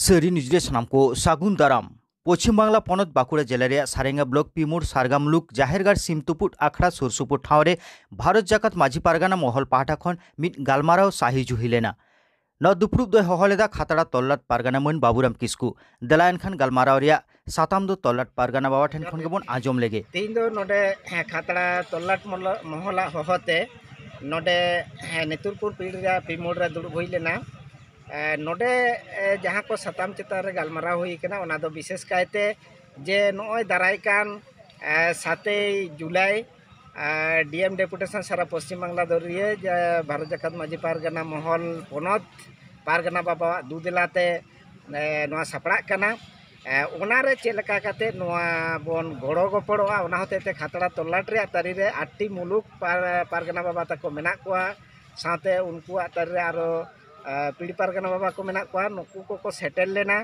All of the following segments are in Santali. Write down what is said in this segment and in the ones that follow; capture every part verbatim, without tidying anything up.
ᱥᱟᱹᱨᱤ ᱱᱤᱭᱩᱡᱽ ᱨᱮ ᱥᱟᱱᱟᱢ ᱠᱚ ᱥᱟᱹᱜᱩᱱ ᱫᱟᱨᱟᱢ᱾ ᱯᱚᱪᱷᱤᱢ ᱵᱟᱝᱞᱟ ᱯᱚᱱᱚᱛ ᱵᱟᱸᱠᱩᱲᱟ ᱡᱮᱞᱟ ᱨᱮᱭᱟᱜ ᱥᱟᱨᱮᱝᱜᱟ ᱵᱞᱚᱠ ᱯᱤᱢᱩᱨ ᱥᱟᱨᱜᱟᱢ ᱞᱩᱠ ᱡᱟᱦᱮᱨ ᱜᱟᱲ ᱥᱤᱢ ᱛᱩᱯᱩᱫ ᱟᱠᱷᱲᱟ ᱥᱩᱨ ᱥᱩᱯᱩᱨ ᱴᱷᱟᱶ ᱨᱮ ᱵᱷᱟᱨᱚᱛ ᱡᱟᱠᱟᱛ ᱢᱟᱹᱡᱷᱤ ᱯᱟᱨᱜᱟᱱᱟ ᱢᱚᱦᱚᱞ ᱯᱟᱦᱴᱟ ᱠᱷᱚᱱ ᱢᱤᱫ ᱜᱟᱞᱢᱟᱨᱟᱣ ᱥᱟᱹᱦᱤ ᱡᱩᱦᱤ ᱞᱮᱱᱟ᱾ ᱱᱚᱣᱟ ᱫᱩᱯᱲᱩᱵ ᱫᱚᱭ ᱦᱚᱦᱚ ᱞᱮᱫᱟ ᱠᱷᱟᱛᱲᱟ ᱛᱚᱞᱞᱟᱴ ᱯᱟᱨᱜᱟᱱᱟ ᱢᱟᱹᱱ ᱵᱟᱵᱩᱨᱟᱢ ᱠᱤᱥᱠᱩ᱾ ᱫᱮᱞᱟ ᱮᱱᱠᱷᱟᱱ ᱜᱟᱞᱢᱟᱨᱟᱣ ᱨᱮᱭᱟᱜ ᱥᱟᱛᱟᱢ ᱫᱚ ᱛᱚᱞᱞᱟᱴ ᱯᱟᱨᱜᱟᱱᱟ ᱵᱟᱵᱟ ᱴᱷᱮᱱ ᱠᱷᱚᱱ ᱜᱮᱵᱚᱱ ᱟᱸᱡᱚᱢ ᱞᱮᱜᱮ᱾ ᱛᱮᱦᱮᱧ ᱫᱚ ᱱᱚᱰᱮ, ᱦᱮᱸ, ᱠᱷᱟᱛᱲᱟ ᱛᱚᱞᱞᱟᱴ ᱢᱚᱞᱚ-, ᱢᱚᱦᱚᱞᱟᱜ ᱦᱚᱦᱚᱛᱮ ᱱᱚᱰᱮ, ᱦᱮᱸ, ᱱᱮᱛᱩᱨᱯᱩᱨ ᱯᱤᱲ ᱨᱮᱭᱟᱜ ᱯᱤᱢᱩᱲ ᱨᱮ ᱫᱩᱲᱩᱵ ᱦᱩᱭ ᱞᱮᱱᱟ᱾ ᱮ, ᱱᱚᱰᱮ, ᱮ, ᱡᱟᱦᱟᱸ ᱠᱚ ᱥᱟᱛᱟᱢ ᱪᱮᱛᱟᱱ ᱨᱮ ᱜᱟᱞᱢᱟᱨᱟᱣ ᱦᱩᱭ ᱠᱟᱱᱟ, ᱚᱱᱟ ᱫᱚ ᱵᱤᱥᱮᱥ ᱠᱟᱭᱛᱮ ᱡᱮ ᱱᱚᱜᱼᱚᱭ ᱫᱟᱨᱟᱭ ᱠᱟᱱ, ᱮ, ᱥᱟᱛᱮᱭ ᱡᱩᱞᱟᱭ, ᱮ, ᱰᱤ ᱮᱢ ᱰᱮᱯᱩᱴᱮᱥᱚᱱ ᱥᱟᱨᱟ ᱯᱚᱥᱪᱤᱢ ᱵᱟᱝᱞᱟ ᱫᱚᱨᱤᱭᱟᱹ ᱡᱮ ᱵᱷᱟᱨᱚᱛ ᱡᱟᱠᱟᱛ ᱢᱟᱹᱡᱷᱤ ᱯᱟᱨᱜᱟᱱᱟ ᱢᱚᱦᱚᱞ ᱯᱚᱱᱚᱛ ᱯᱟᱨᱜᱟᱱᱟ ᱵᱟᱵᱟᱣᱟᱜ ᱫᱩᱫᱮᱞᱟ ᱛᱮ, ᱮ, ᱱᱚᱣᱟ ᱥᱟᱯᱲᱟᱜ ᱠᱟᱱᱟ᱾ ᱮ, ᱚᱱᱟᱨᱮ ᱪᱮᱫ ᱞᱮᱠᱟ ᱠᱟᱛᱮ ᱱᱚᱣᱟ ᱵᱚᱱ ᱜᱚᱲᱚ ᱜᱚᱯᱚᱲᱚᱜᱼᱟ, ᱚᱱᱟ ᱦᱚᱛᱮᱡ ᱛᱮ ᱠᱷᱟᱛᱲᱟ ᱛᱚᱞᱞᱟᱴ ᱨᱮᱭᱟᱜ ᱛᱟᱹᱨᱤ ᱨᱮ ᱟᱴᱴᱤ ᱢᱩᱞᱩᱠ ᱯᱟᱨ-, ᱯᱟᱨᱜᱟᱱᱟ ᱵᱟᱵᱟ ᱛᱟᱠᱚ ᱢᱮᱱᱟᱜ ᱠᱚᱣᱟ᱾ ᱥᱟᱶᱛᱮ ᱩᱱᱠᱩᱣᱟᱜ ᱛᱟᱹᱨᱤ ᱨᱮ ᱟᱨᱚ, ᱮ, ᱯᱤᱲ ᱯᱟᱨᱜᱟᱱᱟ ᱵᱟᱵᱟ ᱠᱚ ᱢᱮᱱᱟᱜ ᱠᱚᱣᱟ, ᱱᱩᱠᱩ ᱠᱚᱠᱚ ᱥᱮᱴᱮᱨ ᱞᱮᱱᱟ᱾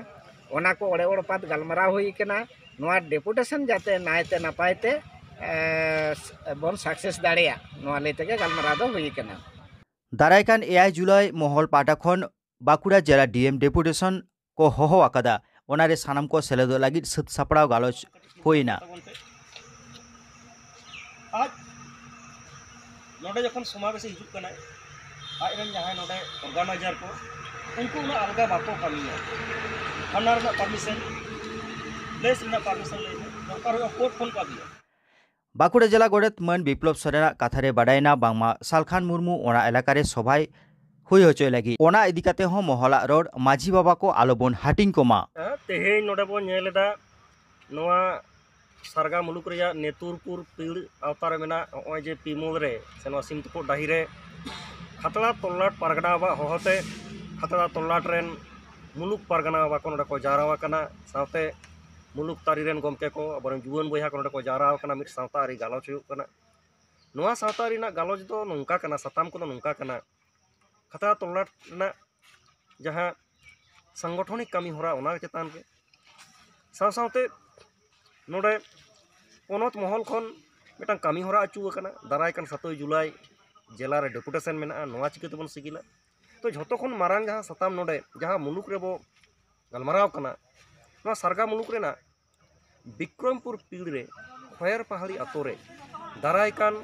ᱚᱱᱟ ᱠᱚ ᱚᱲᱮ ᱚᱲᱯᱟᱛ ᱜᱟᱞᱢᱟᱨᱟᱣ ᱦᱩᱭ ᱠᱟᱱᱟ᱾ ᱱᱚᱣᱟ ᱰᱮᱯᱩᱴᱮᱥᱚᱱ ᱡᱟᱛᱮ ᱱᱟᱭᱛᱮ ᱱᱟᱯᱟᱭ ᱛᱮ, ᱮ, ᱵᱚᱱ ᱥᱟᱠᱥᱮᱥ ᱫᱟᱲᱮᱭᱟᱜ, ᱱᱚᱣᱟ ᱞᱟᱹᱭ ᱛᱮᱜᱮ ᱜᱟᱞᱢᱟᱨᱟᱣ ᱫᱚ ᱦᱩᱭ ᱠᱟᱱᱟ᱾ ᱫᱟᱨᱟᱭ ᱠᱟᱱ ᱮᱭᱟᱭ ᱡᱩᱞᱟᱭ ᱢᱚᱦᱚᱞ ᱯᱟᱦᱴᱟ ᱠᱷᱚᱱ ᱵᱟᱸᱠᱩᱲᱟ ᱡᱮᱞᱟ ᱰᱤ ᱮᱢ ᱰᱮᱯᱩᱴᱮᱥᱚᱱ ᱠᱚ ᱦᱚᱦᱚ ᱟᱠᱟᱫᱟ᱾ ᱚᱱᱟᱨᱮ ᱥᱟᱱᱟᱢ ᱠᱚ ᱥᱮᱞᱮᱫᱚᱜ ᱞᱟᱹᱜᱤᱫ ᱥᱟᱹᱛ ᱥᱟᱯᱲᱟᱣ ᱜᱟᱞᱚᱪ ᱦᱩᱭᱱᱟ᱾ ᱟᱡ ᱱᱚᱰᱮ ᱡᱚᱠᱷᱚᱱ ᱥᱚᱢᱟᱵᱮᱥᱮ ᱦᱤᱡᱩᱜ ᱠᱟᱱᱟᱭ, ᱟᱡ ᱨᱮᱱ ᱡᱟᱦᱟᱸᱭ ᱱᱚᱰᱮ ᱚᱨᱜᱟᱱᱟᱭᱡᱟᱨ ᱠᱚ, ᱩᱱᱠᱩ ᱩᱱᱟᱹᱜ ᱟᱞᱜᱟ ᱵᱟᱠᱚ ᱠᱟᱹᱢᱤᱭᱟ᱾ ᱛᱷᱟᱱᱟ ᱨᱮᱱᱟᱜ ᱯᱟᱨᱢᱤᱥᱚᱱ, ᱯᱞᱮᱥ ᱨᱮᱱᱟᱜ ᱯᱟᱨᱢᱤᱥᱚᱱ ᱞᱟᱹᱭ ᱢᱮ, ᱫᱚᱨᱠᱟᱨ ᱦᱩᱭᱩᱜᱼᱟ ᱠᱳᱨᱴ ᱠᱷᱚᱱ ᱠᱚ ᱟᱹᱜᱩᱭᱟ᱾ ᱵᱟᱸᱠᱩᱲᱟ ᱡᱮᱞᱟ ᱜᱚᱰᱮᱛ ᱢᱟᱹᱱ ᱵᱤᱯᱞᱚᱵ ᱥᱚᱨᱮᱱᱟᱜ ᱠᱟᱛᱷᱟ ᱨᱮ ᱵᱟᱰᱟᱭᱮᱱᱟ, ᱵᱟᱝᱢᱟ ᱥᱟᱞᱠᱷᱟᱱ ᱢᱩᱨᱢᱩ ᱚᱱᱟ ᱮᱞᱟᱠᱟ ᱨᱮ ᱥᱚᱵᱷᱟᱭ ᱦᱩᱭ ᱦᱚᱪᱚᱭ ᱞᱟᱹᱜᱤᱫ᱾ ᱚᱱᱟ ᱤᱫᱤ ᱠᱟᱛᱮ ᱦᱚᱸ ᱢᱚᱦᱚᱞᱟᱜ ᱨᱚᱲ ᱢᱟᱹᱡᱷᱤ ᱵᱟᱵᱟ ᱠᱚ ᱟᱞᱚᱵᱚᱱ ᱦᱟᱹᱴᱤᱧ ᱠᱚᱢᱟ᱾ ᱦᱮᱸ, ᱛᱮᱦᱮᱧ ᱱᱚᱰᱮ ᱵᱚᱱ ᱧᱮᱞ ᱮᱫᱟ, ᱱᱚᱣᱟ ᱥᱟᱨᱜᱟ ᱢᱩᱞᱩᱠ ᱨᱮᱭᱟᱜ ᱱᱮᱛᱩᱨᱯᱩᱨ ᱯᱤᱲ ᱟᱣᱛᱟ ᱨᱮ ᱢᱮᱱᱟᱜ ᱱᱚᱜᱼᱚᱭ ᱡᱮ ᱯᱤᱢᱩᱞ ᱨᱮ ᱥᱮ ᱱᱚᱣᱟ ᱥᱤᱢ ᱛᱩᱯᱩᱫ ᱰᱟᱹᱦᱤ ᱨᱮ ᱠᱷᱟᱛᱲᱟ ᱛᱚᱞᱞᱟᱴ ᱯᱟᱨᱜᱟᱱᱟ ᱵᱟᱵᱟᱣᱟᱜ ᱦᱚᱦᱚᱛᱮ ᱠᱷᱟᱛᱲᱟ ᱛᱚᱞᱞᱟᱴ ᱨᱮᱱ ᱢᱩᱞᱩᱠ ᱯᱟᱨᱜᱟᱱᱟ ᱵᱟᱵᱟ ᱠᱚ ᱱᱚᱰᱮ ᱠᱚ ᱡᱟᱣᱨᱟ ᱟᱠᱟᱱᱟ᱾ ᱥᱟᱶᱛᱮ ᱢᱩᱞᱩᱠ ᱛᱟᱹᱨᱤ ᱨᱮᱱ ᱜᱚᱢᱠᱮ ᱠᱚ, ᱟᱵᱚᱨᱮᱱ ᱡᱩᱣᱟᱹᱱ ᱵᱚᱭᱦᱟ ᱠᱚ ᱱᱚᱰᱮ ᱠᱚ ᱡᱟᱣᱨᱟ ᱟᱠᱟᱱᱟ᱾ ᱢᱤᱫ ᱥᱟᱶᱛᱟ ᱟᱹᱨᱤ ᱜᱟᱞᱚᱪ ᱦᱩᱭᱩᱜ ᱠᱟᱱᱟ᱾ ᱱᱚᱣᱟ ᱥᱟᱶᱛᱟ ᱟᱹᱨᱤ ᱨᱮᱱᱟᱜ ᱜᱟᱞᱚᱪ ᱫᱚ ᱱᱚᱝᱠᱟ ᱠᱟᱱᱟ, ᱥᱟᱛᱟᱢ ᱠᱚᱫᱚ ᱱᱚᱝᱠᱟ ᱠᱟᱱᱟ, ᱠᱷᱟᱛᱲᱟ ᱛᱚᱞᱞᱟᱴ ᱨᱮᱱᱟᱜ ᱡᱟᱦᱟᱸ ᱥᱟᱝᱜᱚᱴᱷᱚᱱᱤᱠ ᱠᱟᱹᱢᱤ ᱦᱚᱨᱟ, ᱚᱱᱟ ᱪᱮᱛᱟᱱ ᱨᱮ, ᱥᱟᱶ ᱥᱟᱶᱛᱮ ᱱᱚᱰᱮ ᱯᱚᱱᱚᱛ ᱢᱚᱦᱚᱞ ᱠᱷᱚᱱ ᱢᱤᱫᱴᱟᱝ ᱠᱟᱹᱢᱤ ᱦᱚᱨᱟ ᱟᱹᱪᱩ ᱟᱠᱟᱱᱟ᱾ ᱫᱟᱨᱟᱭ ᱠᱟᱱ ᱥᱟᱛᱳᱭ ᱡᱩᱞᱟᱭ ᱡᱮᱞᱟ ᱨᱮ ᱰᱮᱯᱩᱴᱮᱥᱚᱱ ᱢᱮᱱᱟᱜᱼᱟ, ᱱᱚᱣᱟ ᱪᱤᱠᱟᱹ ᱛᱮᱵᱚᱱ ᱥᱤᱜᱤᱞᱟ? ᱛᱚ, ᱡᱷᱚᱛᱚ ᱠᱷᱚᱱ ᱢᱟᱨᱟᱝ ᱡᱟᱦᱟᱸ ᱥᱟᱛᱟᱢ ᱱᱚᱰᱮ, ᱡᱟᱦᱟᱸ ᱢᱩᱞᱩᱠ ᱨᱮᱵᱚ ᱜᱟᱞᱢᱟᱨᱟᱣ ᱠᱟᱱᱟ, ᱱᱚᱣᱟ ᱥᱟᱨᱜᱟ ᱢᱩᱞᱩᱠ ᱨᱮᱱᱟᱜ ᱵᱤᱠᱨᱚᱢᱯᱩᱨ ᱯᱤᱲ ᱨᱮ ᱠᱷᱚᱭᱮᱨ ᱯᱟᱦᱟᱲᱤ ᱟᱛᱳ ᱨᱮ ᱫᱟᱨᱟᱭ ᱠᱟᱱ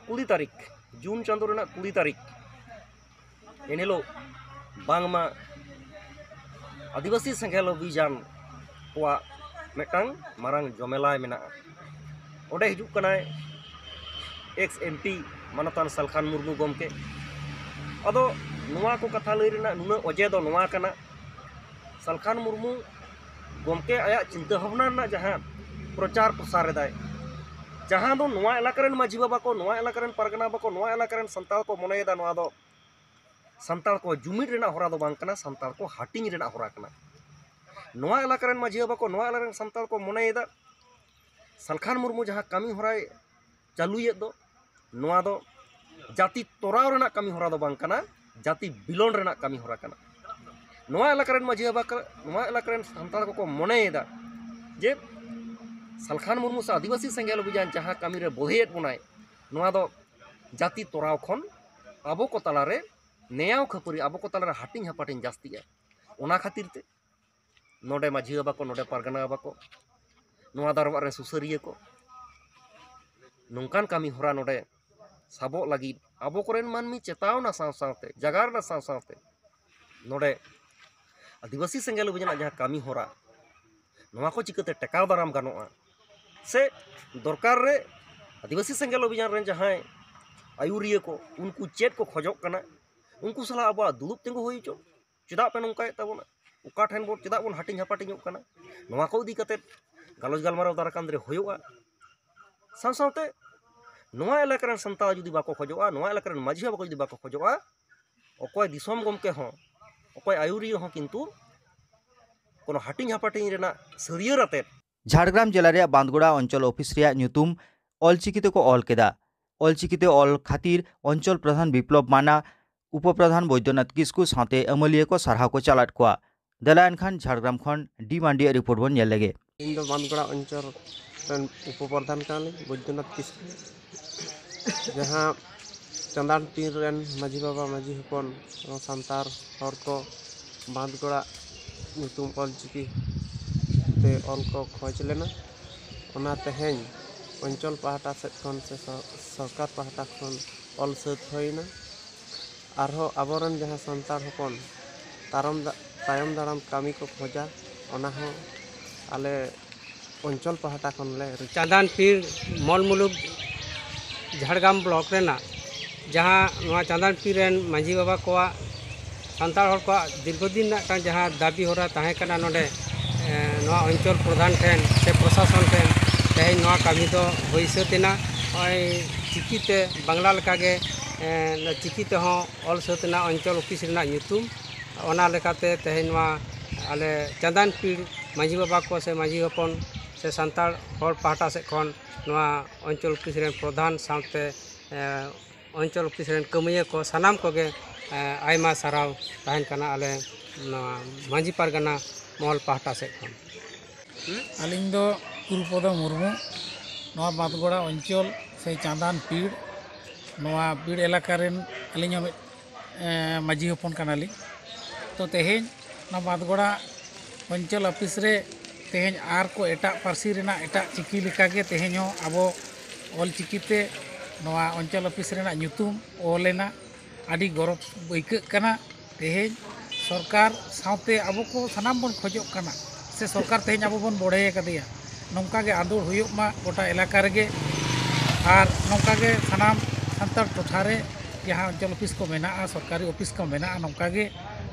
ᱠᱩᱲᱤ ᱛᱟᱹᱨᱤᱠᱷ, ᱡᱩᱱ ᱪᱟᱸᱫᱳ ᱨᱮᱱᱟᱜ ᱠᱩᱲᱤ ᱛᱟᱹᱨᱤᱠᱷ, ᱮᱱᱦᱤᱞᱳᱜ ᱵᱟᱝᱢᱟ ᱟᱹᱫᱤᱵᱟᱹᱥᱤ ᱥᱮᱸᱜᱮᱞ ᱚᱵᱷᱤᱡᱟᱱ ᱠᱚᱣᱟᱜ ᱢᱤᱫᱴᱟᱝ ᱢᱟᱨᱟᱝ ᱡᱚᱢᱮᱞᱟᱭ ᱢᱮᱱᱟᱜᱼᱟ᱾ ᱚᱸᱰᱮ ᱦᱤᱡᱩᱜ ᱠᱟᱱᱟᱭ ᱮᱠᱥ ᱮᱢ ᱯᱤ ᱢᱟᱱᱚᱛᱟᱱ ᱥᱟᱞᱠᱷᱟᱱ ᱢᱩᱨᱢᱩ ᱜᱚᱢᱠᱮ᱾ ᱟᱫᱚ ᱱᱚᱣᱟ ᱠᱚ ᱠᱟᱛᱷᱟ ᱞᱟᱹᱭ ᱨᱮᱱᱟᱜ ᱱᱩᱱᱟᱹᱜ ᱚᱡᱮ ᱫᱚ ᱱᱚᱣᱟ ᱠᱟᱱᱟ, ᱥᱟᱞᱠᱷᱟᱱ ᱢᱩᱨᱢᱩ ᱜᱚᱢᱠᱮ ᱟᱭᱟᱜ ᱪᱤᱱᱛᱟᱹ ᱵᱷᱟᱵᱽᱱᱟ ᱨᱮᱱᱟᱜ ᱡᱟᱦᱟᱸ ᱯᱨᱚᱪᱟᱨ ᱯᱨᱚᱥᱟᱨ ᱮᱫᱟᱭ, ᱡᱟᱦᱟᱸ ᱫᱚ ᱱᱚᱣᱟ ᱮᱞᱟᱠᱟ ᱨᱮᱱ ᱢᱟᱹᱡᱷᱤ ᱵᱟᱵᱟ ᱠᱚ, ᱱᱚᱣᱟ ᱮᱞᱟᱠᱟ ᱨᱮᱱ ᱯᱟᱨᱜᱟᱱᱟ ᱵᱟᱵᱟ ᱠᱚ, ᱱᱚᱣᱟ ᱮᱞᱟᱠᱟ ᱨᱮᱱ ᱥᱟᱱᱛᱟᱲ ᱠᱚ ᱢᱚᱱᱮᱭᱮᱫᱟ, ᱱᱚᱣᱟ ᱫᱚ ᱥᱟᱱᱛᱟᱲ ᱠᱚ ᱡᱩᱢᱤᱫ ᱨᱮᱱᱟᱜ ᱦᱚᱨᱟ ᱫᱚ ᱵᱟᱝ ᱠᱟᱱᱟ, ᱥᱟᱱᱛᱟᱲ ᱠᱚ ᱦᱟᱹᱴᱤᱧ ᱨᱮᱱᱟᱜ ᱦᱚᱨᱟ ᱠᱟᱱᱟ᱾ ᱱᱚᱣᱟ ᱮᱞᱟᱠᱟ ᱨᱮᱱ ᱢᱟᱹᱡᱷᱤ ᱵᱟᱵᱟ ᱠᱚ, ᱱᱚᱣᱟ ᱮᱞᱟᱠᱟ ᱨᱮᱱ ᱥᱟᱱᱛᱟᱲ ᱠᱚ ᱢᱚᱱᱮᱭᱮᱫᱟ, ᱥᱟᱞᱠᱷᱟᱱ ᱢᱩᱨᱢᱩ ᱡᱟᱦᱟᱸ ᱠᱟᱹᱢᱤ ᱦᱚᱨᱟᱭ ᱪᱟᱹᱞᱩᱭᱮᱫ ᱫᱚ, ᱱᱚᱣᱟ ᱫᱚ ᱡᱟᱹᱛᱤ ᱛᱚᱨᱟᱣ ᱨᱮᱱᱟᱜ ᱠᱟᱹᱢᱤ ᱦᱚᱨᱟ ᱫᱚ ᱵᱟᱝ ᱠᱟᱱᱟ, ᱡᱟᱹᱛᱤ ᱵᱤᱞᱚᱱ ᱨᱮᱱᱟᱜ ᱠᱟᱹᱢᱤ ᱦᱚᱨᱟ ᱠᱟᱱᱟ᱾ ᱱᱚᱣᱟ ᱮᱞᱟᱠᱟ ᱨᱮᱱ ᱢᱟᱹᱡᱷᱤ ᱵᱟᱵᱟ ᱠᱚ, ᱱᱚᱣᱟ ᱮᱞᱟᱠᱟ ᱨᱮᱱ ᱥᱟᱱᱛᱟᱲ ᱠᱚᱠᱚ ᱢᱚᱱᱮᱭᱮᱫᱟ ᱡᱮ ᱥᱟᱞᱠᱷᱟᱱ ᱢᱩᱨᱢᱩ ᱥᱮ ᱟᱹᱫᱤᱵᱟᱹᱥᱤ ᱥᱮᱸᱜᱮᱞ ᱚᱵᱷᱤᱡᱟᱱ ᱡᱟᱦᱟᱸ ᱠᱟᱹᱢᱤᱨᱮ ᱵᱚᱫᱷᱮᱭᱮᱫ ᱵᱚᱱᱟᱭ, ᱱᱚᱣᱟ ᱫᱚ ᱡᱟᱹᱛᱤ ᱛᱚᱨᱟᱣ ᱠᱷᱚᱱ ᱟᱵᱚ ᱠᱚ ᱛᱟᱞᱟᱨᱮ ᱱᱮᱭᱟᱣ ᱠᱷᱟᱹᱯᱟᱹᱨᱤ, ᱟᱵᱚ ᱠᱚ ᱛᱟᱞᱟᱨᱮ ᱦᱟᱹᱴᱤᱧ ᱦᱟᱯᱟᱴᱤᱧ ᱡᱟᱹᱥᱛᱤᱜᱼᱟ᱾ ᱚᱱᱟ ᱠᱷᱟᱹᱛᱤᱨ ᱛᱮ ᱱᱚᱰᱮ ᱢᱟᱹᱡᱷᱤ ᱵᱟᱵᱟ ᱠᱚ, ᱱᱚᱰᱮ ᱯᱟᱨᱜᱟᱱᱟ ᱵᱟᱵᱟ ᱠᱚ, ᱱᱚᱣᱟ ᱫᱚᱨᱵᱟᱨ ᱨᱮ ᱥᱩᱥᱟᱹᱨᱤᱭᱟᱹ ᱠᱚ, ᱱᱚᱝᱠᱟᱱ ᱠᱟᱹᱢᱤ ᱦᱚᱨᱟ ᱱᱚᱰᱮ ᱥᱟᱵᱚᱜ ᱞᱟᱹᱜᱤᱫ ᱟᱵᱚ ᱠᱚᱨᱮᱱ ᱢᱟᱹᱱᱢᱤ ᱪᱮᱛᱟᱣᱱᱟ ᱥᱟᱶ ᱥᱟᱶᱛᱮ, ᱡᱟᱜᱟᱨᱱᱟ ᱥᱟᱶ ᱥᱟᱶᱛᱮ, ᱱᱚᱰᱮ ᱟᱹᱫᱤᱵᱟᱹᱥᱤ ᱥᱮᱸᱜᱮᱞ ᱚᱵᱷᱤᱡᱟᱱᱟᱜ ᱡᱟᱦᱟᱸ ᱠᱟᱹᱢᱤ ᱦᱚᱨᱟ, ᱱᱚᱣᱟ ᱠᱚ ᱪᱤᱠᱟᱹᱛᱮ ᱴᱮᱠᱟᱣ ᱫᱟᱨᱟᱢ ᱜᱟᱱᱚᱜᱼᱟ, ᱥᱮ ᱫᱚᱨᱠᱟᱨ ᱨᱮ ᱟᱹᱫᱤᱵᱟᱹᱥᱤ ᱥᱮᱸᱜᱮᱞ ᱚᱵᱷᱤᱡᱟᱱ ᱨᱮᱱ ᱡᱟᱦᱟᱸᱭ ᱟᱹᱭᱩᱨᱤᱭᱟᱹ ᱠᱚ, ᱩᱱᱠᱩ ᱪᱮᱫ ᱠᱚ ᱠᱷᱚᱡᱚᱜ ᱠᱟᱱᱟ, ᱩᱱᱠᱩ ᱥᱟᱞᱟᱜ ᱟᱵᱚᱣᱟᱜ ᱫᱩᱲᱩᱵ ᱛᱤᱸᱜᱩ ᱦᱩᱭ ᱦᱚᱪᱚ᱾ ᱪᱮᱫᱟᱜ ᱯᱮ ᱱᱚᱝᱠᱟᱭᱮᱫ ᱛᱟᱵᱚᱱᱟ? ᱚᱠᱟ ᱴᱷᱮᱱ ᱵᱚᱱ, ᱪᱮᱫᱟᱜ ᱵᱚᱱ ᱦᱟᱹᱴᱤᱧ ᱦᱟᱯᱟᱴᱤᱧᱚᱜ ᱠᱟᱱᱟ? ᱱᱚᱣᱟ ᱠᱚ ᱤᱫᱤ ᱠᱟᱛᱮ ᱜᱟᱞᱚᱪ ᱜᱟᱞᱢᱟᱨᱟᱣ ᱫᱟᱨᱟᱭ ᱠᱟᱱ ᱫᱤᱱ ᱨᱮ ᱦᱩᱭᱩᱜᱼᱟ᱾ ᱥᱟᱶ ᱥᱟᱶᱛᱮ ᱱᱚᱣᱟ ᱮᱞᱟᱠᱟ ᱨᱮᱱ ᱥᱟᱱᱛᱟᱲ ᱡᱩᱫᱤ ᱵᱟᱠᱚ ᱠᱷᱚᱡᱚᱜᱼᱟ, ᱱᱚᱣᱟ ᱮᱞᱟᱠᱟ ᱨᱮᱱ ᱢᱟᱹᱡᱷᱤ ᱵᱟᱵᱟ ᱠᱚ ᱡᱩᱫᱤ ᱵᱟᱠᱚ ᱠᱷᱚᱡᱚᱜᱼᱟ, ᱚᱠᱚᱭ ᱫᱤᱥᱚᱢ ᱜᱚᱢᱠᱮ ᱦᱚᱸ, ᱚᱠᱚᱭ ᱟᱹᱭᱩᱨᱤᱭᱟᱹ ᱦᱚᱸ ᱠᱤᱱᱛᱩ ᱠᱳᱱᱳ ᱦᱟᱹᱴᱤᱧ ᱦᱟᱯᱟᱴᱤᱧ ᱨᱮᱱᱟᱜ ᱥᱟᱹᱨᱭᱟᱹᱲ ᱟᱛᱮᱫ ᱡᱷᱟᱲᱜᱨᱟᱢ ᱡᱮᱞᱟ ᱨᱮᱭᱟᱜ ᱵᱟᱸᱫᱽᱜᱚᱲᱟ ᱚᱧᱪᱚᱞ ᱚᱯᱷᱤᱥ ᱨᱮᱭᱟᱜ ᱧᱩᱛᱩᱢ ᱚᱞᱪᱤᱠᱤ ᱛᱮᱠᱚ ᱚᱞ ᱠᱮᱫᱟ᱾ ᱚᱞᱪᱤᱠᱤ ᱛᱮ ᱚᱞ ᱠᱷᱟᱹᱛᱤᱨ ᱚᱧᱪᱚᱞ ᱯᱨᱚᱫᱷᱟᱱ ᱵᱤᱯᱞᱚᱵ ᱢᱟᱱᱟ, ᱩᱯᱚ ᱯᱨᱚᱫᱷᱟᱱ ᱵᱳᱭᱫᱚᱱᱟᱛᱷ ᱠᱤᱥᱠᱩ ᱥᱟᱶᱛᱮ ᱟᱹᱢᱟᱹᱞᱤᱭᱟᱹ ᱠᱚ ᱥᱟᱨᱦᱟᱣ ᱠᱚ ᱪᱟᱞ ᱟᱫ ᱠᱚᱣᱟ᱾ ᱫᱮᱞᱟ ᱮᱱᱠᱷᱟᱱ ᱡᱷᱟᱲᱜᱨᱟᱢ ᱠᱷᱚᱱ ᱰᱤ ᱢᱟᱱᱰᱤᱭᱟᱜ ᱨᱤᱯᱳᱨᱴ ᱵᱚᱱ ᱧᱮᱞ ᱞᱮᱜᱮ᱾ ᱤᱧ ᱫᱚ ᱵᱟᱸᱫᱽᱜᱚᱲᱟ ᱚᱧᱪᱚᱞ ᱨᱮᱱ ᱩᱯᱚ ᱯᱨᱚᱫᱷᱟᱱ ᱠᱟᱱᱟᱞᱤᱧ, ᱵᱳᱭᱫᱚᱱᱟᱛᱷ ᱠᱤᱥᱠᱩ᱾ ᱡᱟᱦᱟᱸ ᱪᱟᱸᱫᱟᱱ ᱯᱤᱲ ᱨᱮᱱ ᱢᱟᱹᱡᱷᱤ ᱵᱟᱵᱟ, ᱢᱟᱹᱡᱷᱤ ᱦᱚᱯᱚᱱ, ᱥᱟᱱᱛᱟᱲ ᱦᱚᱲ ᱠᱚ ᱵᱟᱸᱫᱽᱜᱚᱲᱟ ᱧᱩᱛᱩᱢ ᱚᱞ ᱪᱤᱠᱤ ᱛᱮ ᱚᱞ ᱠᱚ ᱠᱷᱚᱡᱽ ᱞᱮᱱᱟ᱾ ᱚᱱᱟ ᱛᱮᱦᱮᱧ ᱚᱧᱪᱚᱞ ᱯᱟᱦᱴᱟ ᱥᱮᱫ ᱠᱷᱚᱱ ᱥᱮ ᱥᱚ-, ᱥᱚᱨᱠᱟᱨ ᱯᱟᱦᱴᱟ ᱠᱷᱚᱱ ᱚᱞ ᱥᱟᱹᱛ ᱦᱩᱭᱱᱟ᱾ ᱟᱨᱦᱚᱸ ᱟᱵᱚᱨᱮᱱ ᱡᱟᱦᱟᱸ ᱥᱟᱱᱛᱟᱲ ᱦᱚᱯᱚᱱ ᱛᱟᱨᱚᱢ ᱫᱟ-, ᱛᱟᱭᱚᱢ ᱫᱟᱨᱟᱢ ᱠᱟᱹᱢᱤ ᱠᱚ ᱠᱷᱚᱡᱟ, ᱚᱱᱟ ᱦᱚᱸ ᱟᱞᱮ ᱚᱧᱪᱚᱞ ᱯᱟᱦᱴᱟ ᱠᱷᱚᱱ ᱞᱮ ᱨᱤᱠᱟᱹ᱾ ᱪᱟᱸᱫᱟᱱ ᱯᱤᱲ ᱢᱚᱞ ᱢᱩᱞᱩᱠ ᱡᱷᱟᱲᱜᱨᱟᱢ ᱵᱞᱚᱠ ᱨᱮᱱᱟᱜ ᱡᱟᱦᱟᱸ ᱱᱚᱣᱟ ᱪᱟᱸᱫᱟᱱ ᱯᱤᱲ ᱨᱮᱱ ᱢᱟᱹᱡᱷᱤ ᱵᱟᱵᱟ ᱠᱚᱣᱟᱜ, ᱥᱟᱱᱛᱟᱲ ᱦᱚᱲ ᱠᱚᱣᱟᱜ ᱫᱤᱨᱜᱷᱚᱫᱤᱱ ᱨᱮᱱᱟᱜ ᱢᱤᱫᱴᱟᱝ ᱡᱟᱦᱟᱸ ᱫᱟᱹᱵᱤ ᱦᱚᱨᱟ ᱛᱟᱦᱮᱸ ᱠᱟᱱᱟ ᱱᱚᱰᱮ, ᱮ, ᱱᱚᱣᱟ ᱚᱧᱪᱚᱞ ᱯᱨᱚᱫᱷᱟᱱ ᱴᱷᱮᱱ ᱥᱮ ᱯᱨᱚᱥᱟᱥᱚᱱ ᱴᱷᱮᱱ, ᱛᱮᱦᱮᱧ ᱱᱚᱣᱟ ᱠᱟᱹᱢᱤ ᱫᱚ ᱦᱩᱭ ᱥᱟᱹᱛ ᱮᱱᱟ᱾ ᱱᱚᱜᱼᱚᱭ ᱪᱤᱠᱤᱛᱮ ᱵᱟᱝᱞᱟ ᱞᱮᱠᱟᱜᱮ, ᱮ, ᱪᱤᱠᱤ ᱛᱮᱦᱚᱸ ᱚᱞ ᱥᱟᱹᱛ ᱮᱱᱟ ᱚᱧᱪᱚᱞ ᱚᱯᱷᱤᱥ ᱨᱮᱱᱟᱜ ᱧᱩᱛᱩᱢ᱾ ᱚᱱᱟ ᱞᱮᱠᱟᱛᱮ ᱛᱮᱦᱮᱧ ᱱᱚᱣᱟ ᱟᱞᱮ ᱪᱟᱸᱫᱟᱱ ᱯᱤᱲ ᱢᱟᱹᱡᱷᱤ ᱵᱟᱵᱟ ᱠᱚ ᱥᱮ ᱢᱟᱹᱡᱷᱤ ᱦᱚᱯᱚᱱ ᱥᱮ ᱥᱟᱱᱛᱟᱲ ᱦᱚᱲ ᱯᱟᱦᱴᱟ ᱥᱮᱫ ᱠᱷᱚᱱ ᱱᱚᱣᱟ ᱚᱧᱪᱚᱞ ᱚᱯᱷᱤᱥ ᱨᱮᱱ ᱯᱨᱚᱫᱷᱟᱱ ᱥᱟᱶᱛᱮ, ᱮ, ᱚᱧᱪᱚᱞ ᱚᱯᱷᱤᱥ ᱨᱮᱱ ᱠᱟᱹᱢᱤᱭᱟᱹ ᱠᱚ ᱥᱟᱱᱟᱢ ᱠᱚᱜᱮ, ᱮ, ᱟᱭᱢᱟ ᱥᱟᱨᱦᱟᱣ ᱛᱟᱦᱮᱱ ᱠᱟᱱᱟ ᱟᱞᱮ ᱱᱚᱣᱟ ᱢᱟᱹᱡᱷᱤ ᱯᱟᱨᱜᱟᱱᱟ ᱢᱚᱦᱚᱞ ᱯᱟᱦᱴᱟ ᱥᱮᱫ ᱠᱷᱚᱱ᱾ ᱟᱹᱞᱤᱧ ᱫᱚ ᱜᱩᱨᱩᱯᱚᱫᱚ ᱢᱩᱨᱢᱩ, ᱱᱚᱣᱟ ᱵᱟᱸᱫᱽᱜᱚᱲᱟ ᱚᱧᱪᱚᱞ ᱥᱮ ᱪᱟᱸᱫᱟᱱ ᱯᱤᱲ, ᱱᱚᱣᱟ ᱯᱤᱲ ᱮᱞᱟᱠᱟ ᱨᱮᱱ ᱟᱹᱞᱤᱧ ᱦᱚᱸ ᱢᱤᱫ, ᱮ, ᱢᱟᱹᱡᱷᱤ ᱦᱚᱯᱚᱱ ᱠᱟᱱᱟᱞᱤᱧ᱾ ᱛᱚ ᱛᱮᱦᱮᱧ ᱱᱚᱣᱟ ᱵᱟᱸᱫᱽᱜᱚᱲᱟ ᱚᱧᱪᱚᱞ ᱚᱯᱷᱤᱥ ᱨᱮ ᱛᱮᱦᱮᱧ ᱟᱨ ᱠᱚ ᱮᱴᱟᱜ ᱯᱟᱹᱨᱥᱤ ᱨᱮᱱᱟᱜ ᱮᱴᱟᱜ ᱪᱤᱠᱤ ᱞᱮᱠᱟᱜᱮ ᱛᱮᱦᱮᱧ ᱦᱚᱸ ᱟᱵᱚ ᱚᱞ ᱪᱤᱠᱤ ᱛᱮ ᱱᱚᱣᱟ ᱚᱧᱪᱚᱞ ᱚᱯᱷᱤᱥ ᱨᱮᱱᱟᱜ ᱧᱩᱛᱩᱢ ᱚᱞ ᱮᱱᱟ᱾ ᱟᱹᱰᱤ ᱜᱚᱨᱚᱵᱽ ᱟᱹᱭᱠᱟᱹᱜ ᱠᱟᱱᱟ᱾ ᱛᱮᱦᱮᱧ ᱥᱚᱨᱠᱟᱨ ᱥᱟᱶᱛᱮ ᱟᱵᱚ ᱠᱚ ᱥᱟᱱᱟᱢ ᱵᱚᱱ ᱠᱷᱚᱡᱚᱜ ᱠᱟᱱᱟ ᱥᱮ ᱥᱚᱨᱠᱟᱨ ᱛᱮᱦᱮᱧ ᱟᱵᱚ ᱵᱚᱱ ᱵᱚᱲᱦᱮ ᱟᱠᱟᱫᱮᱭᱟ, ᱱᱚᱝᱠᱟ ᱜᱮ ᱟᱸᱫᱳᱲ ᱦᱩᱭᱩᱜ ᱢᱟ ᱜᱚᱴᱟ ᱮᱞᱟᱠᱟ ᱨᱮᱜᱮ᱾ ᱟᱨ ᱱᱚᱝᱠᱟ ᱜᱮ ᱥᱟᱱᱟᱢ ᱥᱟᱱᱛᱟᱲ ᱴᱚᱴᱷᱟ ᱨᱮ ᱡᱟᱦᱟᱸ ᱚᱧᱪᱚᱞ ᱚᱯᱷᱤᱥ ᱠᱚ ᱢᱮᱱᱟᱜᱼᱟ, ᱥᱚᱨᱠᱟᱨᱤ ᱚᱯᱷᱤᱥ ᱠᱚ ᱢᱮᱱᱟᱜᱼᱟ, ᱱᱚᱝᱠᱟ ᱜᱮ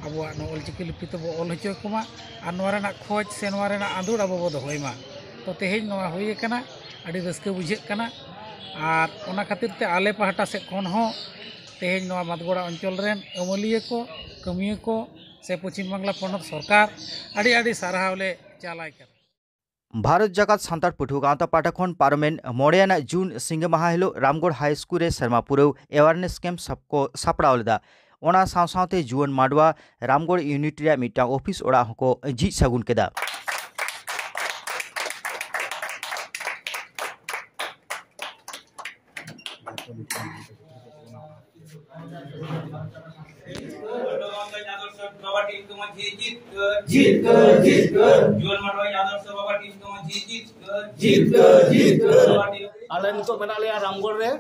ᱟᱵᱚᱣᱟᱜ ᱱᱚᱣᱟ ᱚᱞᱪᱤᱠᱤ ᱞᱤᱯᱤ ᱛᱮᱵᱚ ᱚᱞ ᱦᱚᱪᱚ ᱠᱚᱢᱟ ᱟᱨ ᱱᱚᱣᱟ ᱨᱮᱱᱟᱜ ᱠᱷᱚᱡᱽ ᱥᱮ ᱱᱚᱣᱟ ᱨᱮᱱᱟᱜ ᱟᱸᱫᱳᱲ ᱟᱵᱚ ᱵᱚ ᱫᱚᱦᱚᱭ ᱢᱟ᱾ ᱛᱚ ᱛᱮᱦᱮᱧ ᱱᱚᱣᱟ ᱦᱩᱭ ᱟᱠᱟᱱᱟ, ᱟᱹᱰᱤ ᱨᱟᱹᱥᱠᱟᱹ ᱵᱩᱡᱷᱟᱹᱜ ᱠᱟᱱᱟ᱾ ᱟᱨ ᱚᱱᱟ ᱠᱷᱟᱹᱛᱤᱨ ᱛᱮ ᱟᱞᱮ ᱯᱟᱦᱴᱟ ᱥᱮᱫ ᱠᱷᱚᱱ ᱦᱚᱸ ᱛᱮᱦᱮᱧ ᱱᱚᱣᱟ ᱵᱟᱸᱫᱽᱜᱚᱲᱟ ᱚᱧᱪᱚᱞ ᱨᱮᱱ ᱟᱹᱢᱟᱹᱞᱤᱭᱟᱹ ᱠᱚ, ᱠᱟᱹᱢᱤᱭᱟᱹ ᱠᱚ ᱥᱮ ᱯᱚᱪᱷᱤᱢ ᱵᱟᱝᱞᱟ ᱯᱚᱱᱚᱛ ᱥᱚᱨᱠᱟᱨ ᱟᱹᱰᱤ ᱟᱹᱰᱤ ᱥᱟᱨᱦᱟᱣ ᱞᱮ ᱪᱟᱞᱟᱭ ᱠᱟᱱᱟ᱾ ᱵᱷᱟᱨᱚᱛ ᱡᱟᱠᱟᱛ ᱥᱟᱱᱛᱟᱲ ᱯᱟᱹᱴᱷᱩᱣᱟᱹ ᱜᱟᱶᱛᱟ ᱯᱟᱦᱴᱟ ᱠᱷᱚᱱ ᱯᱟᱨᱚᱢᱮᱱ ᱢᱚᱬᱮ ᱟᱱᱟᱜ ᱡᱩᱱ ᱥᱤᱸᱜᱮ ᱢᱟᱦᱟ ᱦᱤᱞᱳᱜ ᱨᱟᱢᱜᱚᱲ ᱦᱟᱭ ᱥᱠᱩᱞ ᱨᱮ ᱥᱮᱨᱢᱟ ᱯᱩᱨᱟᱹᱣ ᱮᱣᱟᱨᱱᱮᱥ ᱠᱮᱢᱯ ᱥᱟᱯ-, ᱠᱚ ᱥᱟᱯᱲᱟᱣ ᱞᱮᱫᱟ᱾ ᱚᱱᱟ ᱥᱟᱶ ᱥᱟᱶᱛᱮ ᱡᱩᱣᱟᱹᱱ ᱢᱟᱰᱣᱟ ᱨᱟᱢᱜᱚᱲ ᱤᱭᱩᱱᱤᱴ ᱨᱮᱭᱟᱜ ᱢᱤᱫᱴᱟᱝ ᱚᱯᱷᱤᱥ ᱚᱲᱟᱜ ᱦᱚᱸᱠᱚ ᱡᱷᱤᱡ ᱥᱟᱹᱜᱩᱱ ᱠᱮᱫᱟ᱾ ᱟᱫᱚᱨᱥᱚ ᱵᱟᱵᱟ ᱴᱤᱞᱠᱟᱹ ᱢᱟᱹᱡᱷᱤ ᱡᱤᱛᱠᱟᱹᱨ᱾ ᱡᱤᱛᱠᱟᱹᱨ, ᱡᱤᱛᱠᱟᱹᱨ᱾ ᱡᱩᱣᱟᱹᱱ ᱢᱟᱰᱣᱟ ᱟᱫᱚᱨᱥᱚ ᱵᱟᱵᱟ ᱴᱤᱞᱠᱟᱹ ᱢᱟᱹᱡᱷᱤ ᱡᱤᱛᱠᱟᱹᱨ᱾ ᱡᱤᱛᱠᱟᱹᱨ, ᱡᱤᱛᱠᱟᱹᱨ᱾ ᱵᱟᱵᱟ ᱴᱤᱞᱠᱟᱹ ᱟᱞᱮ ᱱᱤᱛᱚᱜ ᱢᱮᱱᱟᱜ ᱞᱮᱭᱟ ᱨᱟᱢᱜᱚᱲ ᱨᱮ᱾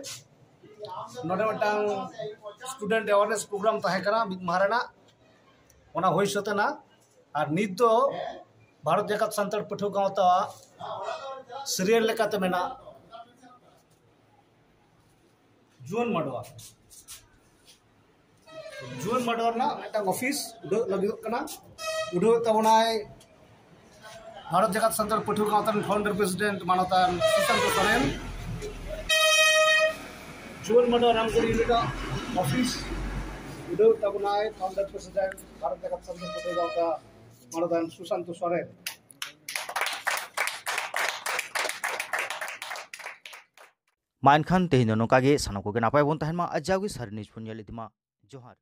ᱱᱚᱰᱮ ᱢᱤᱫᱴᱟᱝ student awareness program ᱛᱟᱦᱮᱸ ᱠᱟᱱᱟ ᱢᱤᱫ ᱢᱟᱦᱟ ᱨᱮᱱᱟᱜ᱾ ᱚᱱᱟ ᱦᱩᱭ ᱥᱟᱹᱛ ᱮᱱᱟ᱾ ᱟᱨ ᱱᱤᱛ ᱫᱚ ᱵᱷᱟᱨᱚᱛ ᱡᱟᱠᱟᱛ ᱥᱟᱱᱛᱟᱲ ᱯᱟᱹᱴᱷᱩᱣᱟᱹ ᱜᱟᱶᱛᱟ ᱥᱤᱨᱤᱭᱟᱞ ᱞᱮᱠᱟᱛᱮ ᱢᱮᱱᱟᱜ ᱡᱩᱣᱟᱹᱱ ᱢᱟᱰᱣᱟ, ᱡᱩᱣᱟᱹᱱ ᱢᱟᱰᱣᱟ ᱨᱮᱱᱟᱜ ᱢᱤᱫᱴᱟᱝ ᱚᱯᱷᱤᱥ ᱩᱰᱷᱟᱹᱜ ᱞᱟᱹᱜᱤᱫᱚᱜ ᱠᱟᱱᱟ᱾ ᱩᱰᱷᱟᱹᱣᱮᱫ ᱛᱟᱵᱚᱱᱟᱭ ᱵᱷᱟᱨᱚᱛ ᱡᱟᱠᱟᱛ ᱥᱟᱱᱛᱟᱲ ᱯᱟᱹᱴᱷᱩᱣᱟᱹ ᱜᱟᱶᱛᱟ ᱨᱮᱱ founder president ᱢᱟᱱᱚᱛᱟᱱ ᱥᱩᱥᱟᱱᱛᱚ ᱥᱚᱨᱮᱱ᱾ ᱡᱩᱣᱟᱹᱱ ᱢᱟᱰᱣᱟ ᱨᱟᱢᱜᱚᱲ unit ᱚᱯᱷᱤᱥ ᱩᱰᱷᱟᱹᱣᱮᱫ ᱛᱟᱵᱚᱱᱟᱭ founder president ᱵᱷᱟᱨᱚᱛ ᱡᱟᱠᱟᱛ ᱥᱟᱱᱛᱟᱲ ᱯᱟᱹᱴᱷᱩᱣᱟᱹ ᱜᱟᱶᱛᱟ ᱢᱟᱱᱚᱛᱟᱱ ᱥᱩᱥᱟᱱᱛᱚ ᱥᱚᱨᱮᱱ᱾ ᱢᱟ ᱮᱱᱠᱷᱟᱱ ᱛᱮᱦᱮᱧ ᱫᱚ ᱱᱚᱝᱠᱟ ᱜᱮ, ᱥᱟᱱᱟᱢ ᱠᱚᱜᱮ ᱱᱟᱯᱟᱭ ᱵᱚᱱ ᱛᱟᱦᱮᱱ ᱢᱟ ᱟᱨ ᱡᱟᱣᱜᱮ ᱥᱟᱹᱨᱤ news ᱵᱚᱱ ᱧᱮᱞ ᱤᱫᱤ ᱢᱟ᱾ ᱡᱚᱦᱟᱨ᱾